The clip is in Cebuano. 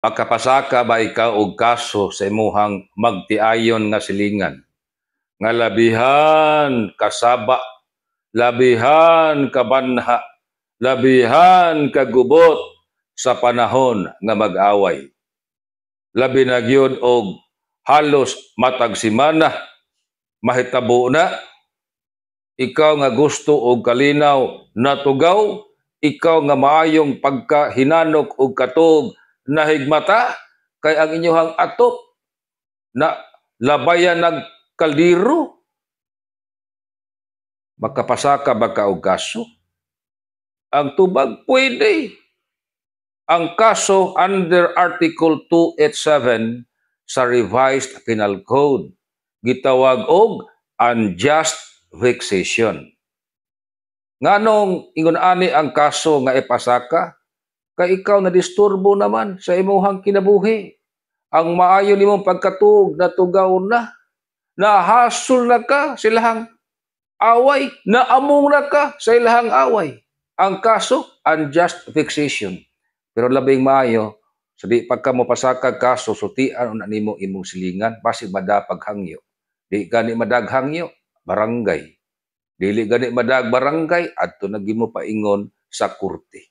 Makapasaka ba ikaw og kaso sa imuhang magtiayon nga silingan nga labihan kasaba, labihan kabanha, labihan kagubot sa panahon nga mag-away? Labi na gyud og halos matag semana mahitabo na. Ikaw nga gusto og kalinaw, natugaw, ikaw nga maayong pagkahinanok og katuog, nahigmata kay ang inyuhang atop na labayan nag kaldero. Makapasaka ba ka og kaso? Ang tubag, pwede. Ang kaso under Article 287 sa Revised Penal Code gitawag og unjust vexation. Nganong ingon ani ang kaso nga ipasaka? Kay ikaw na disturbo naman sa imuhang kinabuhi. Ang maayo nimong pagkatuog, natugaw na. Nahasol na ka sa ilahang away, naamong na ka sa ilahang away. Ang kaso, unjust vexation. Pero labing maayo, sa di pagka mo pasaka kaso, sultian na nimo imong silingan, basig madapag hangyo. Di gani madag hangyo, barangay. Dili gani madag barangay, adto na mo paingon sa korte.